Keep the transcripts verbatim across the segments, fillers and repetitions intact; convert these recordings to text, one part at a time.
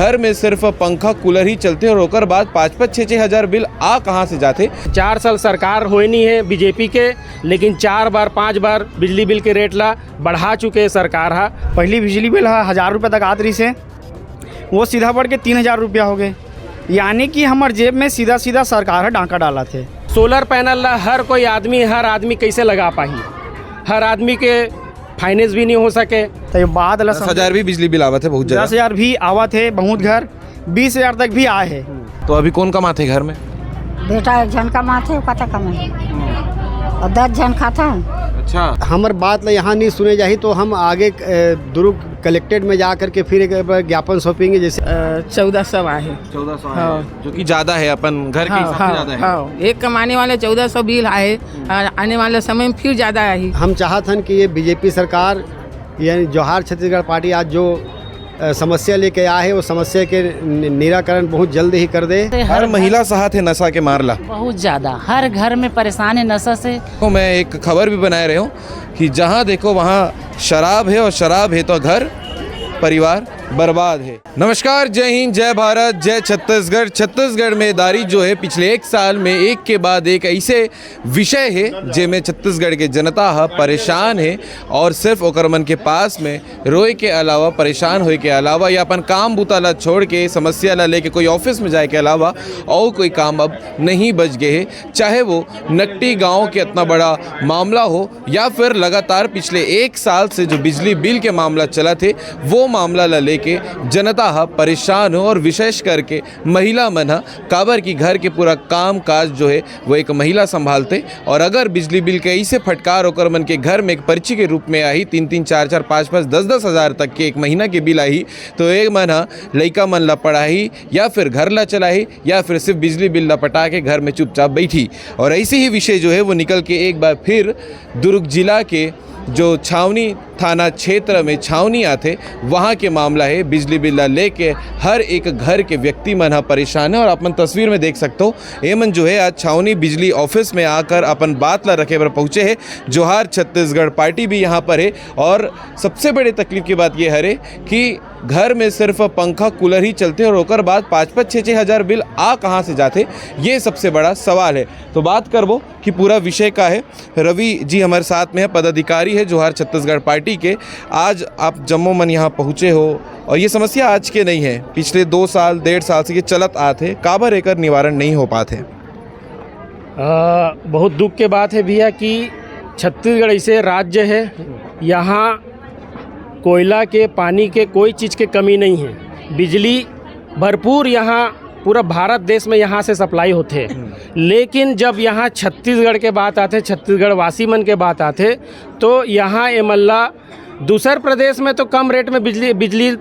घर में सिर्फ पंखा कूलर ही चलथे और ओकर बाद पाँच पाँच छः छः हजार बिल आ कहाँ से जाथे? चार साल सरकार होए नहीं है बीजेपी के, लेकिन चार बार पाँच बार बिजली बिल के रेट ला बढ़ा चुके है सरकार हा। पहली बिजली बिल हा हजार रुपये तक आत रहिस हे, वो सीधा बढ़ के तीन हजार रुपया हो गए, यानी कि हमर जेब में सीधा सीधा सरकार हा डांका डालत हे। सोलर पैनल ला हर कोई आदमी, हर आदमी कैसे लगा पाही? हर आदमी के फाइनेंस भी नहीं हो सके। तो ये बात ला दस हजार भी बिजली बिल आवत है बहुत जगह। दस हजार भी आवत है बहुत घर, बीस हजार तक भी आए है। तो अभी कौन कमाथे घर में? बेटा एक झन कमाथे, वो कतक कमाही? और दस झन खाथे। अच्छा। हमर बात ला यहाँ नहीं सुने जाही तो हम आगे, अ, दुर्ग कलेक्ट्रेट में जा करके फिर एक बार ज्ञापन सौंपेंगे। जैसे अ, चौदह सौ आए है। चौदह सौ आए हाँ। हैं, जो कि ज्यादा है, अपन घर के हाँ, हिसाब से हाँ, ज्यादा है। हाँ, एक कमाने वाले चौदह सौ बिल आए, और आने वाले समय में फिर ज्यादा आही। हम चाहत हन कि ये बीजेपी सरकार, यानी जोहार छत्तीसगढ़ पार्टी आज जो, अ, समस्या लेके आए है, वो समस्या के नि-, निराकरण बहुत जल्द ही कर दे। हर महिला सहत हे नशा के मार ला। बहुत ज्यादा, हर घर में परेशान है नशा से। तो मैं एक खबर भी बनाए रहे हूँ कि जहाँ देखो वहाँ शराब है और शराब है तो घर परिवार बर्बाद है। नमस्कार, जय हिंद, जय भारत, जय छत्तीसगढ़। छत्तीसगढ़ में दारी जो है पिछले एक साल में एक के बाद एक ऐसे विषय है जेमे छत्तीसगढ़ के जनता ह परेशान है और सिर्फ ओकर मन के पास में रोए के अलावा, परेशान होए के अलावा या अपन काम बूता ला छोड़ के, समस्या ला लेके कोई ऑफिस में जाए के अलावा और कोई काम अब नहीं बच गए है। चाहे वो नकटी गांव के इतना बड़ा मामला हो या फिर लगातार पिछले एक साल से जो बिजली बिल के मामला चलत हे, वो मामला ला लेके जनता ह परेशान हो और विशेष करके महिला मन ह, काबर कि घर के पूरा काम काज जो है वो एक महिला संभालथे। और अगर बिजली बिल के ऐसे फटकार ओकर मन के घर में एक पर्ची के रूप में आही, तीन तीन, चार चार, पाँच पाँच, दस दस हजार तक के एक महीना के बिल आही, तो एक मन ह लइका मन ला पढ़ाही या फिर घर ला चलाही या फिर सिर्फ बिजली बिल ला पटा के घर में चुपचाप बैठी। और ऐसे ही विषय जो है वो निकल के एक बार फिर दुर्ग जिला के जो छावनी थाना क्षेत्र में छावनी आथे, वहाँ के मामला है। बिजली बिल ला लेके हर एक घर के व्यक्ति मन ह परेशान है और अपन तस्वीर में देख सकते हो, ये मन जो है आज छावनी बिजली ऑफिस में आकर अपन बात ला रखे बर पहुँचे है। जोहार छत्तीसगढ़ पार्टी भी यहाँ पर है और सबसे बड़े तकलीफ की बात ये हरे कि घर में सिर्फ पंखा कूलर ही चलते और ओकर बाद पाँच पाँच छः छः हजार बिल आ कहाँ से जाते, ये सबसे बड़ा सवाल है। तो बात करबो कि पूरा विषय का है। रवि जी हमारे साथ में है, पदाधिकारी है जोहार छत्तीसगढ़ पार्टी के। आज आप जम्मो मन यहाँ पहुँचे हो और ये समस्या आज के नहीं है, पिछले दो साल, डेढ़ साल से ये चलत आत है, काबर एकर निवारण नहीं हो पात है? अ, बहुत दुख के बात है भैया कि छत्तीसगढ़ ऐसे राज्य है, यहाँ कोयला के, पानी के, कोई चीज़ के कमी नहीं है। बिजली भरपूर यहाँ पूरा भारत देश में यहाँ से सप्लाई होते हैं। लेकिन जब यहाँ छत्तीसगढ़ के बात आते, छत्तीसगढ़ वासी मन के बात आते, तो यहाँ ए मल्ला दूसर प्रदेश में तो कम रेट में बिजली, बिजली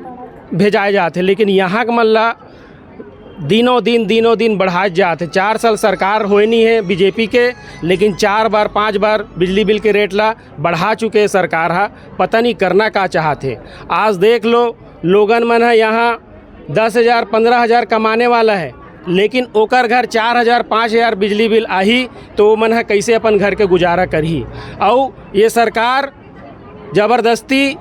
भेजाए जाते, लेकिन यहाँ के मल्ला दिनों दिन, दिनों दिन बढ़ाए जाते। चार साल सरकार होए नहीं है बीजेपी के, लेकिन चार बार, पांच बार बिजली बिल के रेट ला बढ़ा चुके हैं सरकार हा। पता नहीं करना का चाहते। आज देख लो, लोगन मन है यहाँ दस हजार, पन्द्रह हजार कमाने वाला है, लेकिन ओकर घर चार हजार, पाँच हजार बिजली बिल आही, तो वो मन ह कैसे अपन घर के गुजारा करही? अउ ये सरकार जबरदस्ती, अ,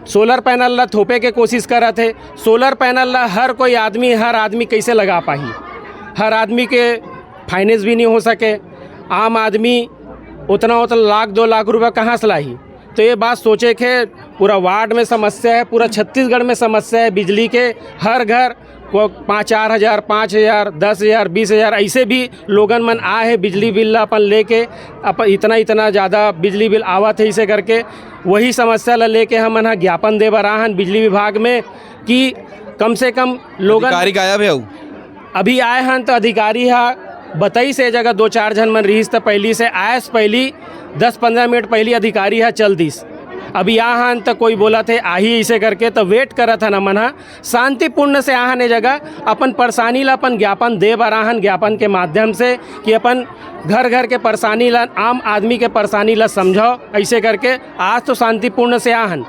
सोलर पैनल ला थोपे के कोशिश करत हे। सोलर पैनल ला हर कोई आदमी, हर आदमी कैसे लगा पाही? हर आदमी के फाइनेंस भी नहीं हो सके। आम आदमी उतना, उतना लाख, दो लाख रुपया कहाँ से लाही? तो ये बात सोचे के पूरा वार्ड में समस्या है, पूरा छत्तीसगढ़ में समस्या है बिजली के। हर घर को पाँच, चार हजार, पाँच हजार, दस हजार, बीस हजार, ऐसे भी लोगन मन आए हैं बिजली बिल ला अपन लेके, अपन इतना, इतना ज़्यादा बिजली बिल आवत है, इसे करके वही समस्या ला लेके हमन ह ज्ञापन दे बर आहन बिजली विभाग में कि कम से कम लोगन अधिकारी गायब है अउ? अभी आए हन तो अधिकारी हा बताइस, ए जगह दो चार झन मन रिहिस, त पहली से आयस, पहली दस पन्द्रह मिनट पहली अधिकारी हा चल दिस। अभी आ हन त कोई बोलत हे आही, इसे करके त वेट करत हन हमन हा। शांतिपूर्ण से आहन ए जगह, अपन परेशानी ला, अपन ज्ञापन दे बर आहन, ज्ञापन के माध्यम से कि अपन घर घर के परेशानी ला, आम आदमी के परेशानी ला समझो, ऐसे करके आज तो शांतिपूर्ण से आहन,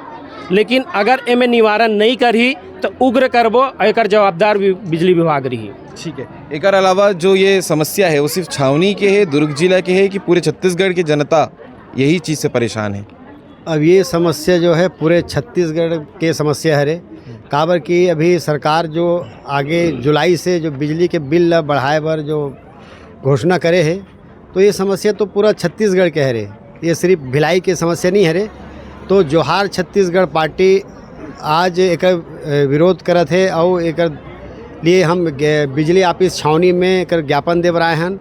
लेकिन अगर एमे निवारण नहीं करही तो उग्र करबो, एकर जवाबदार वि-, बिजली विभाग रही। ठीक है, एकर अलावा जो ये समस्या है, वो सिर्फ छावनी के है, दुर्ग जिला के है कि पूरे छत्तीसगढ़ की जनता यही चीज़ से परेशान है? अब ये समस्या जो है पूरे छत्तीसगढ़ के समस्या हरे, काबर कि अभी सरकार जो आगे जुलाई से जो बिजली के बिल ला बढ़ाए बर जो घोषणा करे हे, तो ये समस्या तो पूरा छत्तीसगढ़ के हरे, ये सिर्फ भिलाई के समस्या नहीं हरे। तो जोहार छत्तीसगढ़ पार्टी आज एकर, अ, विरोध करत हे और एकर लिए हम गे-, बिजली ऑफिस छावनी में एकर ज्ञापन दे बर आए हन।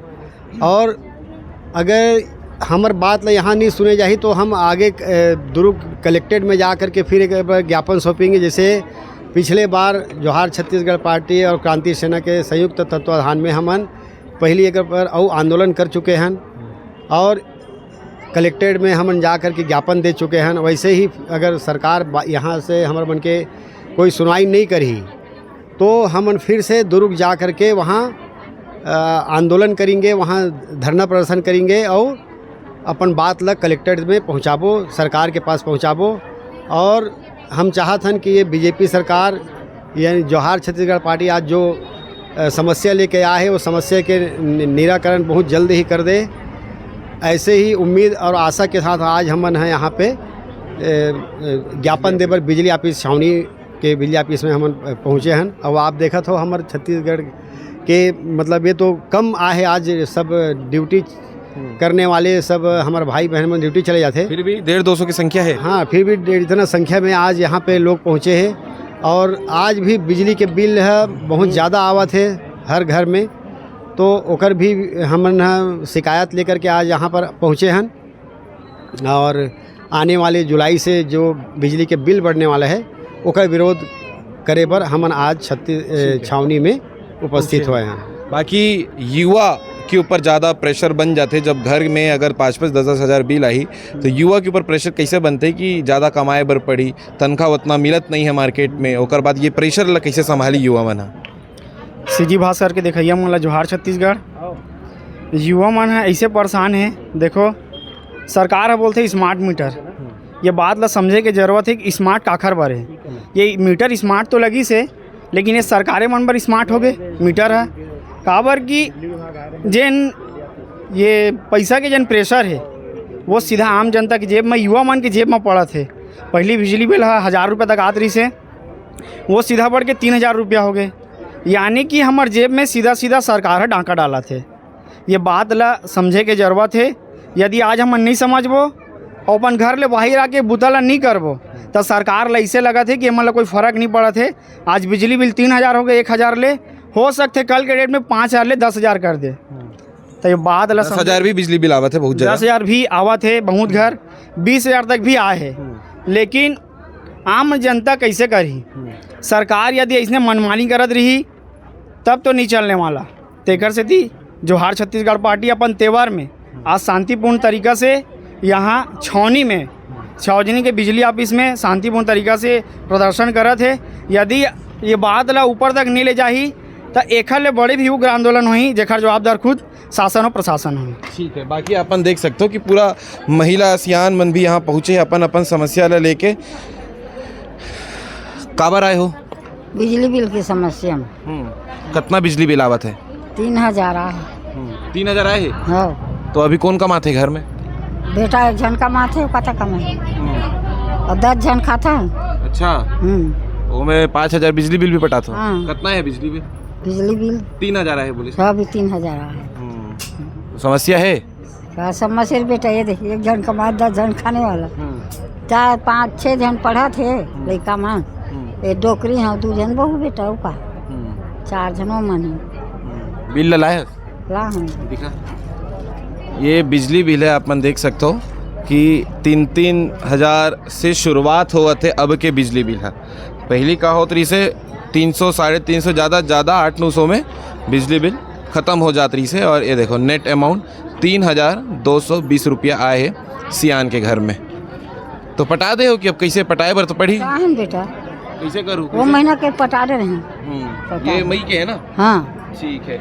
और अगर हमर बात ला यहाँ नहीं सुने जाही, तो हम आगे, अ, दुर्ग कलेक्ट्रेट में जा करके फिर एक बार ज्ञापन सौंपेंगे। जैसे पिछले बार जोहार छत्तीसगढ़ पार्टी और क्रांति सेना के संयुक्त तत्वाधान में हमन पहली एक पर अउ आंदोलन कर चुके हैं और कलेक्ट्रेट में हमन जा करके ज्ञापन दे चुके हैं। वैसे ही अगर सरकार बा-, यहाँ से हमर मन के कोई सुनवाई नहीं करही, तो हमन फिर से दुर्ग जा करके वहाँ, अ, आंदोलन करेंगे, वहाँ धरना प्रदर्शन करेंगे और अपन बात ला कलेक्ट्रेट में पहुँचाबो, सरकार के पास पहुँचाबो। और हम चाहत हन कि ये बीजेपी सरकार, यानी जोहार छत्तीसगढ़ पार्टी आज जो, अ, समस्या लेके आए है, वो समस्या के नि-, निराकरण बहुत जल्द ही कर दे। ऐसे ही उम्मीद और आशा के साथ आज हमन हैं यहाँ पे, अ, अ, ज्ञापन देबर बिजली ऑफिस छावनी के बिजली ऑफिस में हमन पहुँचे हन। अब आप देखत हो हमर छत्तीसगढ़ के, मतलब, ये तो कम आहे, आज सब ड्यूटी हम्म। करने वाले सब हमर भाई बहन मन ड्यूटी चले जाते। फिर भी डेढ़ दो सौ की संख्या है। हाँ, फिर भी डेढ़ इतना संख्या में आज यहाँ पे लोग पहुँचे हैं और आज भी बिजली के बिल है बहुत ज़्यादा आवत है हर घर में, तो ओकर भी हमन ह शिकायत लेकर के आज यहाँ पर पहुँचे हन। और आने वाले जुलाई से जो बिजली के बिल बढ़ने वाला है, ओकर विरोध करे बर हमन आज छत्तीस, ए, ठीक है। छावनी में उपस्थित हुए हैं। बाकी युवा के ऊपर ज़्यादा प्रेशर बन जाते, जब घर में अगर पाँच पाँच दस दस हज़ार बिल आही, तो युवा के ऊपर प्रेशर कैसे बनते कि ज़्यादा कमाए बर पड़ी, तनख्वाह उतना मिलत नहीं है मार्केट में, ओकर बाद ये प्रेशर ला कैसे संभाली युवा मन ह? सीजी भास्कर के देखइया मन ला जोहार छत्तीसगढ़। युवा मन ह ऐसे परेशान हे, देखो, सरकार ह बोलथे स्मार्ट मीटर, ये बात ला समझे के जरूरत हे कि स्मार्ट काखर बर हे। ये मीटर स्मार्ट तो लगिस हे, लेकिन ये सरकारे मन बर स्मार्ट हो गए मीटर ह। काबर कि जेन ये पैसा के जेन प्रेशर हे, वो सीधा आम जनता के जेब में, युवा मन के जेब में पड़त हे। पहली बिजली बिल ह हज़ार रुपये तक आत रहिस हे, वो सीधा बढ़ के तीन हज़ार रुपया हो गए। यानी कि हमर जेब में सीधा सीधा सरकार ह डाका डालत हे। ये बात ला समझे के जरूरत हे। यदि आज हमन नहीं समझबो और अपन घर ले बाहर आके बुता ला नहीं करबो, तो सरकार ला ऐसे लगत हे कि हमन ला कोई फर्क नहीं पड़त हे। आज बिजली बिल तीन हज़ार हो गए, एक हज़ार ले, हो सकथे कल के डेट में पाँच हज़ार ले दस हज़ार कर दे। तो ये बात ला दस हज़ार समझे। भी बिजली बिल आवत है बहुत जगह। दस हज़ार भी आवत है बहुत घर, बीस हज़ार तक भी आए है। हम्म। लेकिन आम जनता कैसे करही? हम्म। सरकार यदि ऐसने मनमानी करत रही, तब तो नहीं चलने वाला। तेकर सेती जोहार छत्तीसगढ़ पार्टी अपन तेवर में आज शांतिपूर्ण तरीका से यहाँ छौनी में, छौजनी के बिजली ऑफिस में शांतिपूर्ण तरीका से प्रदर्शन करत हे। यदि ये बात ला ऊपर तक नहीं ले जाही, त एखर ले बड़े भी उग्र आंदोलन होही, जेखर जवाबदार खुद शासन और प्रशासन होही। ठीक है, बाकी अपन देख सकते हो कि पूरा महिला सियान मन भी यहाँ पहुँचे, अपन अपन समस्या ला लेके। काबर आए हो? बिजली बिल की समस्या में। हम्म, कितना बिजली बिल आवत है? तीन हज़ार आए। हम्म, तीन हज़ार आए है? हाँ। तो अभी कौन कमाथे घर में? बेटा एक झन कमाथे, कता कमाए? हम्म। और दस झन खाता है। अच्छा। हम्म। ओमे पाँच हज़ार बिजली बिल भी पटाथो? हाँ। कितना है बिजली बिल? बिजली बिल? तीन हज़ार आए बोले। हाँ, अभी तीन हज़ार आए। हम्म। समस्या है? का समस्या रे बेटा, ये देख, एक झन कमाए, दस झन खाने वाला। हम्म। चार, पाँच, छः झन पढ़त हे हम्म। लइका मन। हम्म। ये डोकरी हे, दू झन बहू बेटा, वो का? हम्म। चार झन वो मन हे। हम्म। बिल ला लाए? ला हन। दिखा। ये बिजली बिल है, आप मन देख सकते हो कि तीन तीन हज़ार से शुरुआत होवत है अब के बिजली बिल है। पहली का होत रहिस हे तीन सौ, साढ़े तीन सौ, ज़्यादा ज़्यादा आठ नौ सौ में बिजली बिल खत्म हो जात रहिस हे। और ये देखो, नेट अमाउंट तीन हज़ार दो सौ बीस रुपया आए हे सियान के घर में। तो पटा दे हो कि अब कैसे पटाए बर तो पड़ी? का है बेटा? कैसे करूँ, वो कैसे? महीना के पटा दे रहे हैं। हम्म, पटा ये दे। मई के है ना? हाँ। ठीक है।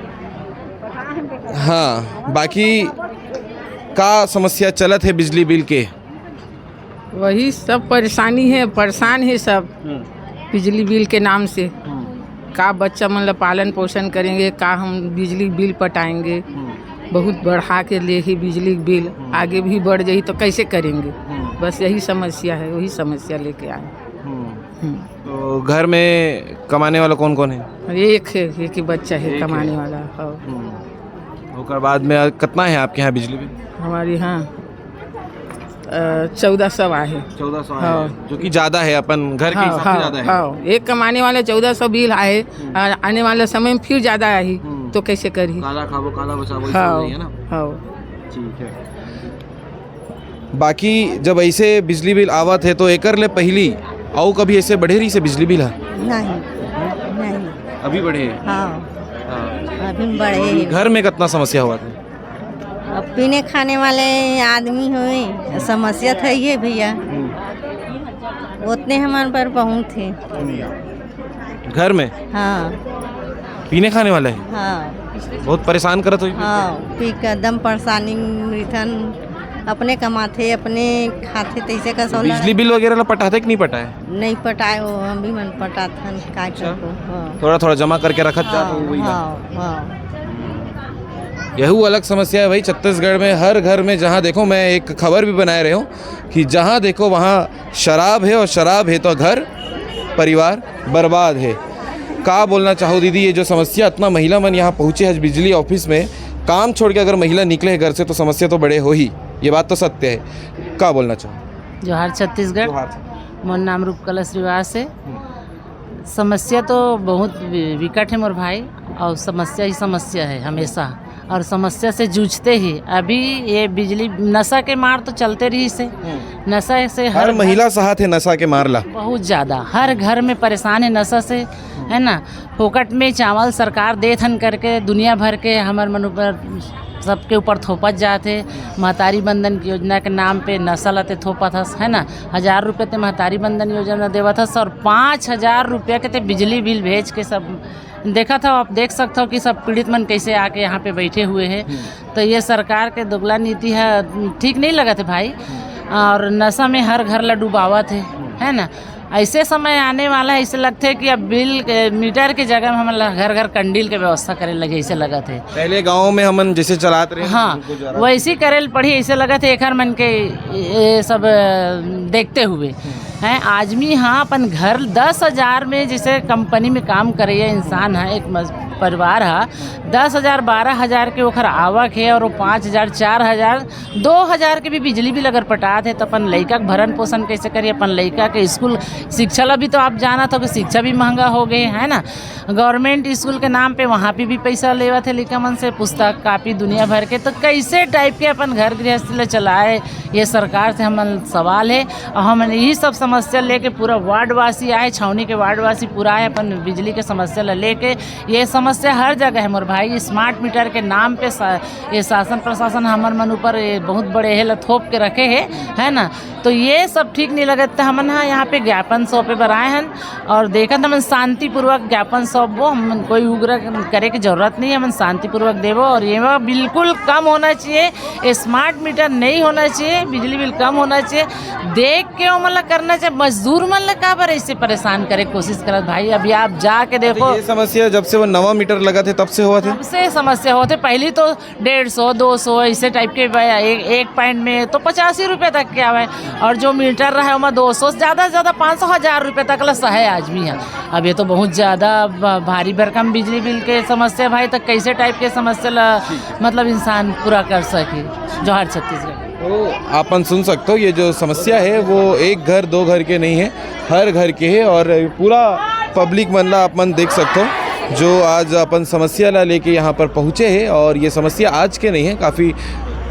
हाँ, बाकी का समस्या चलत है बिजली बिल के? वही सब परेशानी है, परेशान है सब हम्म। बिजली बिल के नाम से। हम्म। का बच्चा मन ला पालन पोषण करेंगे, का हम बिजली बिल पटाएंगे? हम्म। बहुत बढ़ा के ले ही बिजली बिल, हम्म। आगे भी बढ़ जाही तो कैसे करेंगे? हम्म। बस यही समस्या है, वही समस्या लेके आए। हम्म। हम्म। तो घर में कमाने वाला कौन कौन है? एक है, एक ही बच्चा है एक है। कमाने वाला। हाँ। हम्म। ओकर बाद में कितना है आपके यहाँ बिजली बिल? हमारे यहाँ चौदह सौ आए। चौदह सौ हाँ। जो कि ज्यादा है, अपन घर के हाँ, हिसाब से हाँ, ज्यादा है। हाँ। एक कमाने वाले चौदह सौ बिल आए, आ- आने वाले समय में फिर ज्यादा आई, हम्म। तो कैसे करी? काला खाबो, काला बचाबो, हाँ, है ना? हाँ। ठीक है। बाकी जब ऐसे बिजली बिल आवत है तो एकर ले पहली अउ कभी ऐसे बढ़े रही से बिजली बिल है? नहीं, नहीं। अभी बढ़े है। हाँ, हाँ। अभी बढ़े ही। घर में कितना समस्या हुआ था? अब पीने खाने वाले आदमी हुए, समस्या था ये भैया, उतने हमारे पर बहुत है। घर में हाँ, पीने खाने वाला है? हाँ, बहुत परेशान करत हुई। हाँ, पी के एकदम परेशानी मिठन, अपने कमाथे, अपने खाथे, तैसे का सौदा बिजली बिल वगैरह ला पटाते कि नहीं पटाए? नहीं पटाए, वो हम भी मन पटाथन, का अच्छा। करबो? हाँ। थोड़ा थोड़ा जमा करके रखत जात हो, हाँ, वही बात। हाँ, हाँ। यहू अलग समस्या है भाई छत्तीसगढ़ में। हर घर में जहाँ देखो, मैं एक खबर भी बनाए रहे हूँ कि जहाँ देखो वहाँ शराब है, और शराब है तो घर परिवार बर्बाद है। का बोलना चाहो दीदी, ये जो समस्या, इतना महिला मन यहाँ पहुँचे है बिजली ऑफिस में, काम छोड़ के अगर महिला निकले है घर से तो समस्या तो बड़े हो ही, ये बात तो सत्य है। का बोलना चाहो? जोहार छत्तीसगढ़। जोहार। मोर नाम रूपकला श्रीवास है। समस्या तो बहुत वि- विकट है मोर भाई, और समस्या ही समस्या है हमेशा, और समस्या से जूझते ही अभी ये बिजली नशा के मार तो चलते रही से, नशा से हर हर महिला साथ है नशा के मार ला। बहुत ज़्यादा हर घर में परेशान है नशा से, है ना। फोकट में चावल सरकार देत हन करके दुनिया भर के हमर मन ऊपर, सबके ऊपर थोपत जात हे। महतारी बंदन योजना के नाम पे नशा लते थोपत हस, है ना। हजार रुपये ते महतारी बंदन योजना देवत हस और पाँच हजार रुपया के ते बिजली बिल भेज के सब देखत हव। आप देख सकत हव कि सब पीड़ित मन कैसे आके यहाँ पे बैठे हुए हैं। तो ये सरकार के दोगला नीति है, ठीक नहीं लगत है भाई। और नशा में हर घर ला डुबावत है, है ना। ऐसे समय आने वाला है, ऐसे लगते है कि अब बिल के, मीटर के जगह में हम ला घर घर कंडील के व्यवस्था करे लगे, ऐसे लगत है। पहले गाँव में हमन जैसे चलात रहे हाँ, वैसे ही करे ल पड़ी, ऐसे लगत है एकर मन के ये सब अ, देखते हुए हैं। आदमी हाँ अपन घर दस हजार में, जैसे कंपनी में काम करे इंसान है, एक मज- परिवार है, दस हजार बारह हजार के ओखर आवक है और वो पाँच हजार चार हजार दो हजार के भी बिजली बिल अगर पटात है तो अपन लइका के भरण पोषण कैसे करी, अपन लइका के स्कूल शिक्षा ला भी तो आप जानत हो कि शिक्षा भी महंगा हो गए है ना। गवर्नमेंट स्कूल के नाम पे वहाँ पे भी पैसा लेवत है लइका मन से, पुस्तक कापी दुनिया भर के। तो कैसे टाइप के अपन घर गृहस्थी ला चलाए, ये सरकार से हमन सवाल है। और हमन यही सब समस्या लेके पूरा वार्ड वासी आए, छावनी के वार्ड वासी पूरा आए अपन बिजली के समस्या ला लेके। ये समस्या हर जगह है मोर भाई। स्मार्ट मीटर के नाम पे सा, ये शासन प्रशासन हमर मन ऊपर ये बहुत बड़े हेल थोप के रखे है, है ना। तो ये सब ठीक नहीं लगत, तो हमन हा यहाँ पे ज्ञापन सौंपे बर आए हन और देखत हमन शांतिपूर्वक ज्ञापन सौंपबो। हमन कोई उग्र करे के जरूरत नहीं है, हमन शांतिपूर्वक देबो। और ये बिल्कुल कम होना चाहिए, स्मार्ट मीटर नहीं होना चाहिए, बिजली बिल कम होना चाहिए। देख के ओमन ला करना चाहिए, मजदूर मन ला काबर ऐसे परेशान करे के कोशिश करत भाई। अभी आप जाके देखो, ये समस्या जब से वो नवा मीटर लगा थे तब से हुआ था। सबसे समस्या होते। पहली तो डेढ़ सौ दो सौ ऐसे टाइप के बा-, एक, एक पॉइंट में तो पचासी रुपये तक के आवे, और जो मीटर रहे ओमा दो सौ, ज़्यादा से ज़्यादा पाँच सौ, हजार रुपये तक ला सहे आदमी है। अब ये तो बहुत ज़्यादा ब-, भारी भरकम बिजली बिल के समस्या भाई, तो कैसे टाइप के समस्या ला मतलब इंसान पूरा कर सके। जोहार छत्तीसगढ़। तो आपन सुन सकते हो, ये जो समस्या है वो एक घर दो घर के नहीं है, हर घर के है। और पूरा पब्लिक मन ला आप मन देख सकते हो जो आज अपन समस्या ला लेके यहाँ पर पहुँचे हैं। और ये समस्या आज के नहीं है, काफ़ी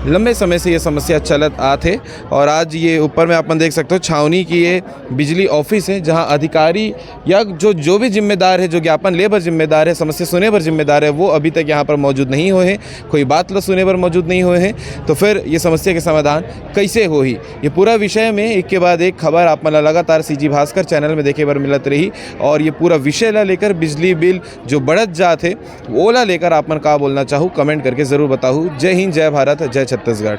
लंबे समय से ये समस्या चलत आत है। और आज ये ऊपर में आप मन देख सकते हो छावनी की ये बिजली ऑफिस है, जहाँ अधिकारी या जो जो भी जिम्मेदार है, जो ज्ञापन ले बर जिम्मेदार है, समस्या सुने बर जिम्मेदार है, वो अभी तक यहाँ पर मौजूद नहीं हुए हैं, कोई बात ला सुने बर मौजूद नहीं हुए हैं। तो फिर ये समस्या के समाधान कैसे होही? ये पूरा विषय में एक के बाद एक खबर आप मन ला लगातार सीजी भास्कर चैनल में देखे बर मिलत रही। और ये पूरा विषय ला लेकर, बिजली बिल जो बढ़त जात है, ओला लेकर आप मन का बोलना चाहू, कमेंट करके ज़रूर बताहू। जय हिंद, जय भारत, जय छत्तीसगढ़।